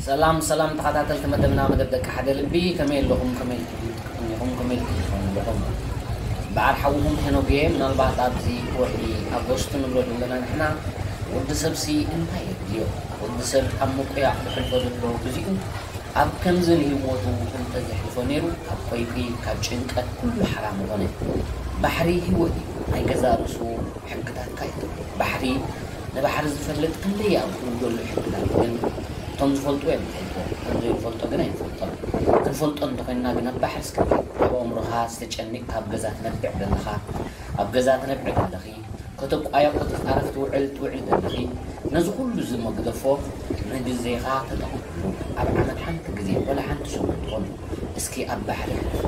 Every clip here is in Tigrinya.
ሰላም ሰላም ተኸታተልቲ መደብና፣ መደብ ደቂ ሓደ ልቢ፣ ከመይ ኣለኹም? ከመይ ኢኹም? ከመይ ኢኹም ኣለኹም? በዓል ሓውኹም ሄኖክ እየ። ምናልባት ኣብዚ ወርሒ ኣጎስት ንብሎ ዘለና ንሕና፣ ወዲ ሰብሲ እንታይ የድልዮ? ወዲ ሰብ ኣብ ምቁያቕ ዝሕልፎ ዘሎ ግዚኡ ኣብ ከምዚ ንህይወቱ እንተዘሕልፎ ነይሩ፣ ካብ ቆይቂ፣ ካብ ጭንቀት ኩሉ ሓራ ምኾነ። ባሕሪ ህይወት እዩ። ናይ ገዛእ ርእሱ ሕግታትካ እዩ። ባሕሪ ንባሕሪ ዝፈልጥ ክንደይ ኣብ ኩሉ ዘሎ ሕግታት ግን እቶም ዝፈልጡ እዮም ዝፈልጡ፣ እቶም ዘይንፈልጦ ግን ኣይንፈልጦን። ክንፈልጦ እንተኾይንና ግን ኣብ ባሕሪ እስከ ኣብ ኣእምሮኻ ዝተጨኒቕ ካብ ገዛ ትነብዕ ዘለኻ፣ ኣብ ገዛ ትነብዕ ዘለኺ፣ ከተቋየቑ ትጻረፍ ትውዕል ትውዕል ዘለኺ፣ ነዚ ኩሉ ዝመግደፎ ንግዜኻ ተጠቕመሉ። ኣብ ዓመት ሓንቲ ግዜ ወላ ሓንቲ ሰሙን ትኾን እስኪ ኣብ ባሕሪ ሕልፎ፣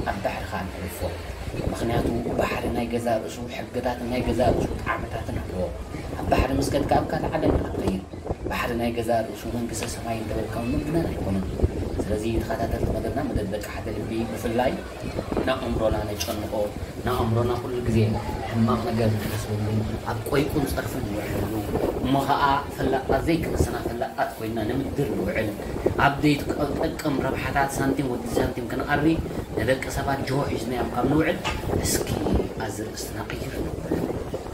ኣብ ባሕሪ ኸኣ ንሕልፎ። ምኽንያቱ ባሕሪ ናይ ገዛእ ርእሱ ሕግታትን ናይ ገዛእ ርእሱ ጣዕምታትን ኣለዎ። ኣብ ባሕሪ ምስ ከድካ ኣብ ካልእ ዓለም ኢኻ ትኸይድ። ባሕሪ ናይ ገዛእ ርእሱ መንግስተ ሰማይ እንተበልካ እውን ምግናን ኣይኮነን። ስለዚ ተኸታተልቲ መደብና፣ መደብ ደቂ ሓደ ልቢ ብፍላይ ንኣእምሮና ነጨንቖ፣ ንኣእምሮና ኩሉ ግዜ ሕማቕ ነገር ንሓስበሉ፣ ኣብ ቆይቁን ጸርፍን ንውዕለሉ፣ እሞ ኸኣ ፈላጣት ዘይክነስና ፈላጣት ኮይና ንምድር ንውዕል፣ ኣብ ዘይትጠቅም ረብሓታት ሳንቲም ወዲ ሳንቲም ክንኣሪ፣ ንደቂ ሰባት ጅሆ ሒዝናዮም ካብ ንውዕል፣ እስኪ ኣርእስትና ቅይር ንብል።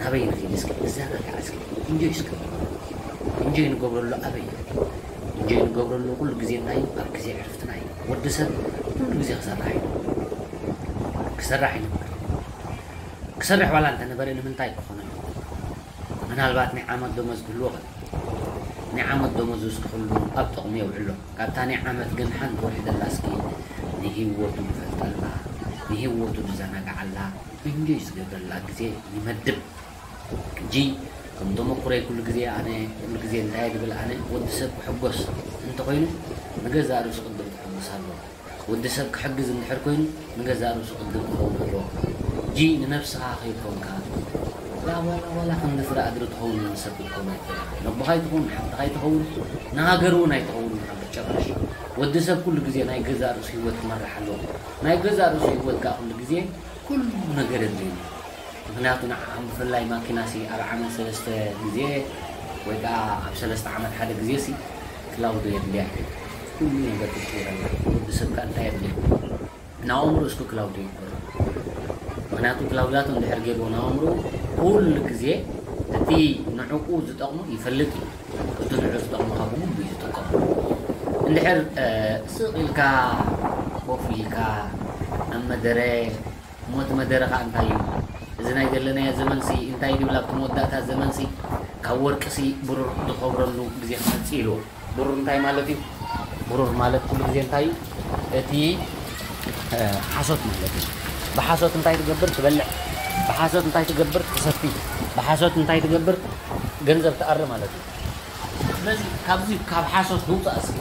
ናበይ ንኺድ እስኪ? ንዘናጋዕ እስኪ። ኢንጆይ እስኪ ንገብረሉ። ኢንጆይ ንገብረሉ ኣበይ እዩ? ኢንጆይ ንገብረሉ ኩሉ ግዜ እንታይ እዩ? ኣብ ግዜ ዕርፍትና እዩ። ወዲ ሰብ ኩሉ ግዜ ክሰርሕ እዩ። ክሰርሕ እዩ። ክሰርሕ ዋላ እንተነበረ ንምንታይ ክኾነ? ምናልባት ናይ ዓመት ደሞዝ ክህልዎ ይኽእል። ናይ ዓመት ደሞዝ ውስጥ ክህሉ ኣብ ጥቕሚ የውዕሎ። ካብታ ናይ ዓመት ግን ሓንቲ ወርሒ ደላ እስኪ ንህይወቱ ዝፈልጠላ፣ ንህይወቱ ዝዘናግዓላ፣ ኢንጆይ ዝገብረላ ግዜ ይመድብ። ሕጂ ከም ተመኩሮይ ኩሉ ግዜ ኣነ፣ ኩሉ ግዜ እንታይ እየ ዝብል ኣነ፣ ወዲ ሰብ ክሕጎስ እንተኾይኑ ንገዛእ ርእሱ ቅድም ክሕጎስ ኣለዎ። ወዲ ሰብ ክሕግዝ እንድሕር ኮይኑ ንገዛእ ርእሱ ቅድም ክኸውን ኣለዎ። ሕጂ ንነብስኻ ከይኮንካ፣ ዋላ፣ ዋላ፣ ዋላ ክንዲ ፍረ ኣድሪ ትኸውን ንሰብ ክትከውን ኣይትኽእልን። ነቦኻ ኣይትኸውን፣ ንሓፍትኻ ኣይትኸውን፣ ንሃገር እውን ኣይትኸውን። ብጭራሽ ወዲ ሰብ ኩሉ ግዜ ናይ ገዛእ ርእሱ ህይወት ክመርሕ ኣለዎ። ናይ ገዛእ ርእሱ ህይወት ከኣ ኩሉ ግዜ ኩሉ ነገር የድልየኒ። ምኽንያቱ ንዓኹም ብፍላይ ማኪናሲ ኣብ ዓመት ሰለስተ ግዜ ወይ ከኣ ኣብ ሰለስተ ዓመት ሓደ ግዜሲ ክላውዶ የድልያ። ኩሉ ነገር ትቅይረላ። ወዲ ሰብ ከኣ እንታይ የድልዮ? ንኣእምሮ እስኪ ክላውዶ ይግበሮ። ምኽንያቱ ክላውዳቶ እንድሕር ገይርዎ ንኣእምሮ ኩሉ ግዜ እቲ ንዕኡ ዝጠቕሞ ይፈልጥ እዩ። እቲ ንዕኡ ዝጠቕሞ ካብ ብግቡእ እዩ ዝጥቀሞ። እንድሕር፣ እ፣ ስቕ ኢልካ ኮፍ ኢልካ ኣብ መደረ፣ እሞ እቲ መደረ ኸኣ እንታይ እዩ? እዚ ናይ ዘለናዮ ዘመንሲ እንታይ ድብል ኣብቲ መወዳእታ ዘመንሲ ካብ ወርቅሲ ብሩር ዝኸብረሉ ግዜ ክመጽእ ኢልዎ። ብሩር እንታይ ማለት እዩ? ብሩር ማለት ኩሉ ግዜ እንታይ እዩ? እቲ፣ እ፣ ሓሶት ማለት እዩ። ብሓሶት እንታይ ትገብር? ትበልዕ። ብሓሶት እንታይ ትገብር? ትሰቲ። ብሓሶት እንታይ ትገብር? ገንዘብ ትኣሪ ማለት እዩ። ስለዚ ካብዚ ካብ ሓሶት ንውጻእ እስኪ።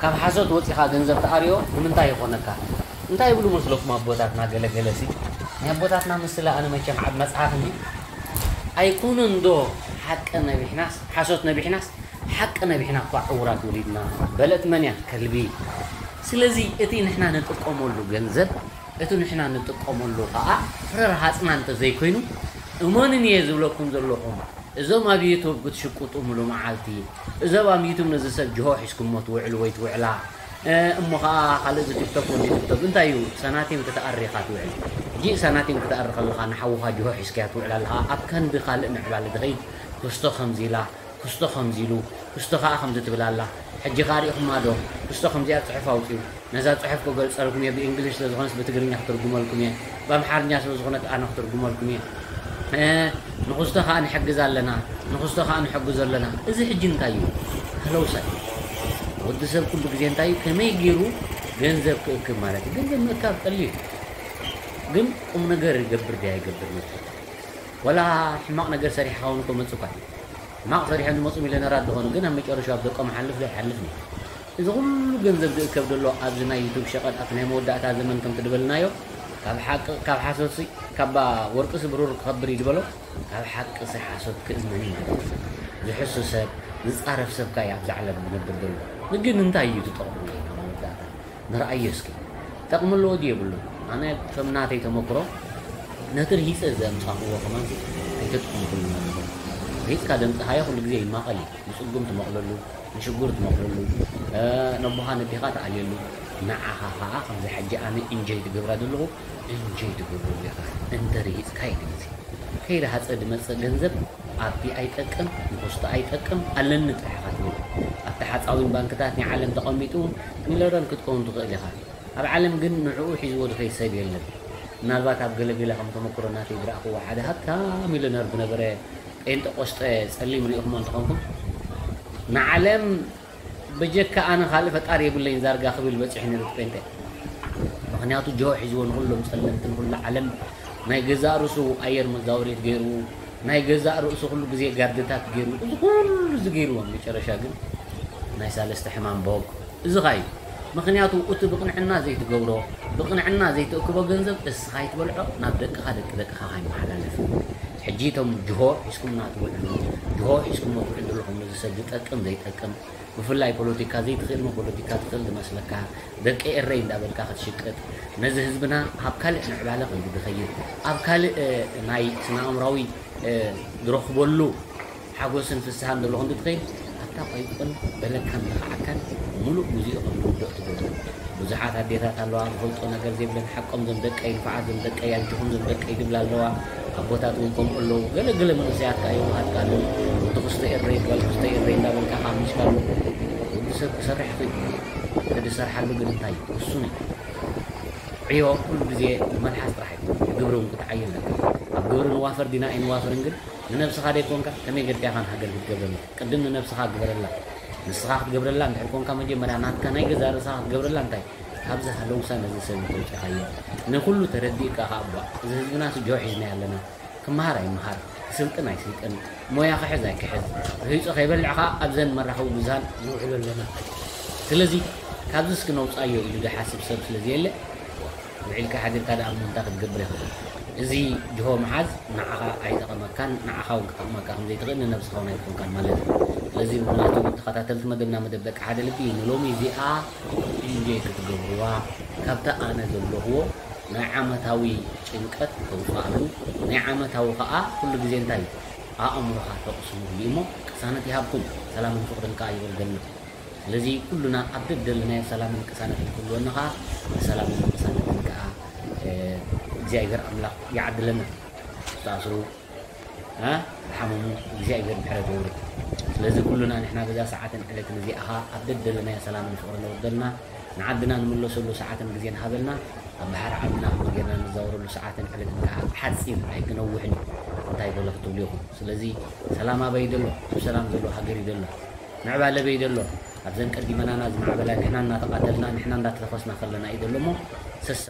ካብ ሓሶት ወጺኻ ገንዘብ ትኣርዮ ንምንታይ ይኾነካ? እንታይ ይብሉ መስለኩም ኣቦታትና ገለገለ ሲ? ናይ ኣቦታትና ምስላ ኣነ መቸም ዓብ መጽሓፍ እንዲ ኣይኮነን ዶ ሓቂ ነቢሕናስ፣ ሓሶት ነቢሕናስ፣ ሓቂ ነቢሕና እኳ ዕውራት ወሊድና በለት መን እያ? ከልቢ። ስለዚ እቲ ንሕና ንጥቀመሉ ገንዘብ፣ እቲ ንሕና ንጥቀመሉ ኸኣ ፍረ ረሃጽና እንተ ዘይኮይኑ፣ እመኑኒ እየ ዝብለኩም ዘለኹም፣ እዞም ኣብ ዩቱብ ክትሽቁጡ ሙሉ መዓልቲ፣ እዞም ኣብ ዩቱብ ነዚ ሰብ ጅሆ ሒዝኩሞ ትውዕሉ ወይ ትውዕላ፣ እ፣ እሞ ኸኣ ካልእ እዚ ቲክቶክ ወዲ ቲክቶክ እንታይ እዩ? ሰናቲም ክትኣሪ ኢኻ ትውዕል። ጂእ ሰናቲም ክትኣሪ ከለኻ ንሓውኻ ጅሆ ሒዝካዮ ትውዕል ኣለኻ። ኣብ ከንዲ ካልእ ምዕባለ ትኸይድ። ክስቶ ከምዚ ኢላ፣ ክስቶ ከምዚ ኢሉ፣ ክስቶ ኸኣ ከምዚ ትብል ኣላ። ሕጂ ኸኣ ሪእኹማ ዶ? ክስቶ ከምዚኣ ጽሑፍ ኣውጺኡ። ነዛ ጽሑፍ ክገልጸልኩም እየ፣ ብእንግሊሽ ስለ ዝኾነስ ብትግርኛ ክትርጉመልኩም እየ፣ ብኣምሓርኛ ስለ ዝኾነት ኣነ ክትርጉመልኩም እየ። እ፣ ንኽስቶ ኸኣ ንሕግዝ ኣለና፣ ንኽስቶ ኸኣ ንሕግዞ ኣለና። እዚ ሕጂ እንታይ እዩ? ሃለውሳ እዩ። ወዲ ሰብ ኩሉ ግዜ እንታይ እዩ? ከመይ ገይሩ ገንዘብ ክእክብ ማለት እዩ። ገንዘብ ምእካብ ቀሊል እዩ። ግን ቁም ነገር ይገብር ድያ ይገብር ነቲ? ወላ ሕማቕ ነገር ሰሪሕኻ እውን እኮ መጽእ እኳ እዩ። ሕማቕ ሰሪሖም ዝመጹ ሚልዮነራት ዝኾኑ ግን ኣብ መጨረሻ ኣብ ደቆም ሓልፍ ዶ ኣይሓልፍን እዩ። እዚ ኩሉ ገንዘብ ዝእከብ ዘሎ ኣብዚ ናይ ዩቱብ ሸቐጥ ኣብቲ ናይ መወዳእታ ዘመን ከምቲ ዝበልናዮ ካብ ሓቂ፣ ካብ ሓሶትሲ፣ ካብ ወርቅሲ ብሩር ክኸብር እዩ ዝበሎ፣ ካብ ሓቅሲ ሓሶት ክእመን እዩ ማለት እዩ። ዝሕሱ ሰብ፣ ዝጻረፍ ሰብ ከኣ እዩ ኣብዚ ዓለም ዝነብር ዘሎ። ግን እንታይ እዩ ትጠቕሙ ኣብ መወዳእታ? ንርኣዮ እስኪ። ጠቕሚ ኣለዎ ድዩ የብሉን? ኣነ ከም ናተይ ተመክሮ ነቲ ርሂጸ ዘምጻእክዎ ከማንሲ ኣይተጥቅምኩሉን ኣለኹም። ርሂጽካ ዘምጻኻዮ ኩሉ ግዜ ይማቐል እዩ። ንጽጉም ትመቕለሉ፣ ንሽጉር ትመቕለሉ፣ እ፣ ነቦኻ ነዴኻ ትኣልየሉ። ንዓኻ ኸዓ ከምዚ ሕጂ ኣነ ኢንጆይ ትገብራ ዘለኹ ኢንጆይ ትገብረሉ ኢኻ። እንተ ርሂጽካ እዩ ግዜ። ከይረሃጸ ዝመጽእ ገንዘብ ኣብቲ ኣይጠቅም፣ ንኹስቲ ኣይጠቅም፣ ኣለኒ ጥራሕ ኢኻ ትብል። ኣብቲ ሓጻዊን ባንክታት ናይ ዓለም ተቐሚጡ ሚለዮነር ክትከውን ትኽእል ኢኻ። ኣብ ዓለም ግን ንዕኡ ሒዝዎ ዝኸይድ ሰብ የለን። ምናልባት ኣብ ገለገለ ከም ተመክሮ ናተይ ዝረኣኽዎ ሓደ ሃብታም ሚለዮነር ዝነበረ ጴንጠቆስጠ ጸሊም ሪኢኹሞ እንተኾንኩም ንዓለም በጀካ ኣነ ካልእ ፈጣሪ የብለይን ዛርጋ ክብል በፂሑ ነይሩ እቲ ጴንጤ። ምክንያቱ ጆ ሒዝዎ ንኩሎም ፀለምትን ኩሉ ዓለም ናይ ገዛእ ርእሱ ኣየር መዛወሪት ገይሩ ናይ ገዛእ ርእሱ ኩሉ ግዜ ጋርድታት ገይሩ እዚ ኩሉ እዚ ገይርዎም መጨረሻ ግን ናይ ሳለስተ ሕማም ቦግ እዚ ኻዩ። ምክንያቱ እቲ ብቅንዕና ዘይትገብሮ ብቅንዕና ዘይትእክቦ ገንዘብ እስኻ ይትበልዖ ናብ ደቅኻ ደቂ ደቅኻ ካይመሓላለፍ። ሕጂ እቶም ጅሆ ሒዝኩምና ትውዕሉ ጅሆ ሒዝኩሞ ትውዕሉ ዘለኹም ነዚ ሰብ ዝጠቅም ዘይጠቅም ብፍላይ ፖለቲካ ዘይትኽእል ሞ ፖለቲካ ትኽእል ዝመስለካ ደቂ ኤረይ እንዳበልካ ክትሽቅጥ ነዚ ህዝብና ኣብ ካልእ ምዕባለ ከም ዝኸይድ ኣብ ካልእ ናይ ስነ ኣእምራዊ ዝረኽበሉ ሓጎስን ፍስሃን ዘሎ ክንዲ ትኸይድ ኣብታ ቆይቆን በለካን ለኽዓካን ሙሉእ ግዜኡ ከም ዝውድቕ ትገብሩ። ብዙሓት ኣዴታት ኣለዋ ዝፈልጦ ነገር ዘይብለን ሓቆም ዞም ደቀይ ንፉዓት ዞም ደቀይ ኣጆኹም ዞም ደቀይ ዝብላ ኣለዋ። ኣቦታት እውን ከምኡ ኣለዉ። ገለ ገለ መንእሰያት ከኣ የዋሃት ከኣ ኣለዉ። እቲ ክስተ ኤረይ ጓል ክስተ ኤረይ እንዳበልካ ከኣ ምሽካ ኣሎ። ወዲ ሰብ ክሰርሕ ይኽእል እዩ። እቲ ዝሰርሓሉ ግን እንታይ እዩ? ውሱን እዩ። ዕዮ ኩሉ ግዜ ንመልሓስ ጥራሕ ኣይኮነን። ግብሪ እውን ክትዓዩ ኣለካ። ኣብ ግብሪ ንዋፈር ዲና ኣይንዋፍርን ግን ንነብስኻ ደይኮንካ ከመይ ገድካ ኢኻ ንሃገር ክትገብረላ? ቅድም ንነብስኻ ግበረላ። ንስኻ ክትገብረላ እንድሕር ኮንካ መጀመርያ ናትካ ናይ ገዛእ ርእስኻ ክትገብረላ እንታይ? ካብዚ ሃለውሳ ነዚ ሰብ እንተውፂኻዮ ንኩሉ ተረዲእካ ከኣ ቧእ እዚ ህዝብናስ ጆ ሒዝናዮ ኣለና። ክመሃር ኣይመሃር፣ ክስልጥን ኣይስልጥን፣ ሞያ ክሕዝ ኣይክሕዝ፣ ርሂፁ ከይበልዕ ከኣ ኣብዘን መራኸቢ ብዙሃን ንውዕሎ ኣለና። ስለዚ ካብዚ እስኪ ነውፃዮ ኢሉ ዝሓስብ ሰብ ስለዘየለ ውዒልካ ሓዲርካ ደኣ እሞ እንታይ ክትገብር ኢኻ? እዚ ጅሆ ምሓዝ ንዓኻ ኣይጠቐመካን ንዓኻ እውን ክጠቕመካ ከም ዘይትኽእል ንነብስኻ እውን ኣይኮንካን ማለት እዩ። ስለዚ ምኽንያቱ ተኸታተልቲ መደብና መደብ ደቂ ሓደ ልቢ ንሎሚ እዚኣ ኢንጆይ ክትገብርዋ ካብቲ ኣነ ዘለኽዎ ናይ ዓመታዊ ጭንቀት ተውፅኣሉ ናይ ዓመታዊ ከዓ ኩሉ ግዜ እንታይ ኣእምሮኻ ተቕስሙሉ እሞ ቅሳነት ይሃብኩም ሰላምን ፍቕርን ከዓ ይወርደልና። ስለዚ ኩሉና ኣብ ደደለናዮ ሰላምን ቅሳነትን ክህልወና ከዓ ሰላምን ቅሳነትን ከዓ እግዚኣብሔር ኣምላኽ ይዓድለና። ዝተኣስሩ ዝሓመሙ እግዚኣብሔር ምሕረት የውርድ። ስለዚ ኩሉና ንሕና በዛ ሰዓትን ዕለትን እዚኣ ከዓ ኣብ ደደለናዮ ሰላምን ፍቕርን የውርደልና። ንዓድና ንምለሰሉ ሰዓትን ግዜን ሃበልና። ኣብ ባሕሪ ዓድና ከመይ ጌርና ንዛወረሉ ሰዓትን ዕለትን ከዓ ሓፂር ኣይክነውሕን እዩ። እንታይ ገለ ክትብሉ ኢኹም? ስለዚ ሰላም ኣበይ ዘሎ? ኣብ ሰላም ዘሎ ሃገር እዩ ዘሎ። ምዕባለ ኣበይ ዘሎ? ኣብዘን ቀዲመናና ዝማዕበላ ንሕና እናተቓተልና ንሕና እንዳተተኮስና ከለና እዩ ዘሎ እሞ ሰሰ